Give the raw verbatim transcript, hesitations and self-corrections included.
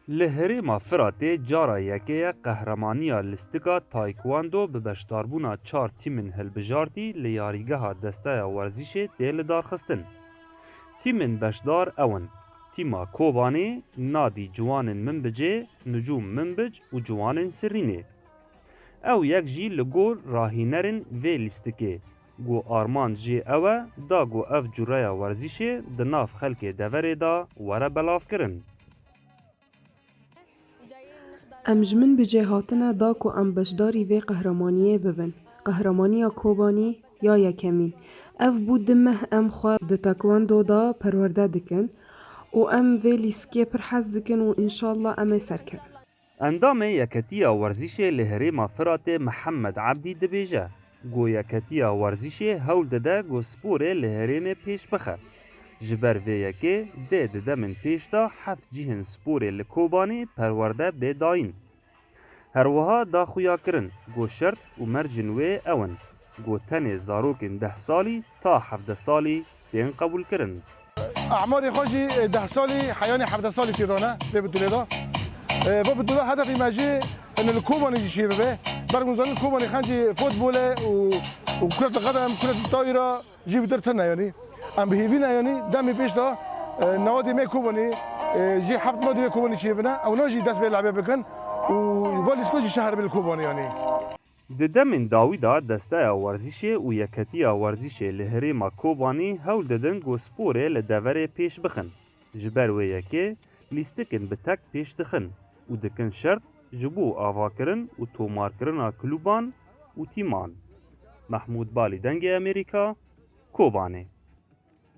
Li herêma Firatê cara yekê ye qehremaniya lîstika taekwondo bi beşdarbûna çar tîmên hilbijartî li yarîgeha Desteya Werzîşê tê lidarxistin. Tîmên beşdar ew in: tîma Kobanê, Nadî Ciwanên Minbicê, Nucûm Minbic û Ciwanên Sirînê. Ew yek jî li gor rahînerên vê lîstikê, ku armanc jê ew e da ku ev cureya werzîşê di nav xelkê deverê de were belavkirin. Em ji Minbicê hatine da ku em beşdarî vê qehremaniyê bibin. Qehremaniya Kobanî ya yekemîn. Ev bû du meh em xwe di taekwondo de perwerde dikin û em vê lîstikê pir hez dikin û înşallah em ê serkevin. Endamê Yeketiya Werzîşê li herêma Firatê Mihemed Ebdî dibêje, ku Yeketiya Werzîşê hewl dide ku sporê li herêmê pêş bixe. Ji ber vê yekê dê di demên pêş de heft cihên sporê li Kobanê perwerde bê dayîn. Her wiha da xuyakirin ku şert û mercên wê ew in ku tenê zarokên deh salî ta hevdeh salî tên qebûlkirin. Amarê xwe jî deh salî heyanî hevdeh salî tê dane vê bitûlê de. Vê bitûlê hedefê me jî li Kobanê jî çêbibe. Ber ku zanin Kobanê xencî fotbol e û û kuret qedem, kuret tayra jî bitir tune yanî. Em bi hêvî ne yanî demê pêş de e, newadê me Kobanê e, jî heft nadî wê Kobanê çêbine. Ew na jî dest vê lehbê bikin û valîsko jî şeher bi li Kobanê yanî. Di demên dawî de Desteya Werzîşê û Yeketiya Werzîşê li herêma Kobanê hewl didin ku sporê li deverê pêş bixin. Ji ber wê yekê lîstikên bi tek pêş dixin û dikin şert ji bo avakirin û tomarkirina klûban û tîman. Mehmûd Balî, Dengê Amerîka, Kobanê.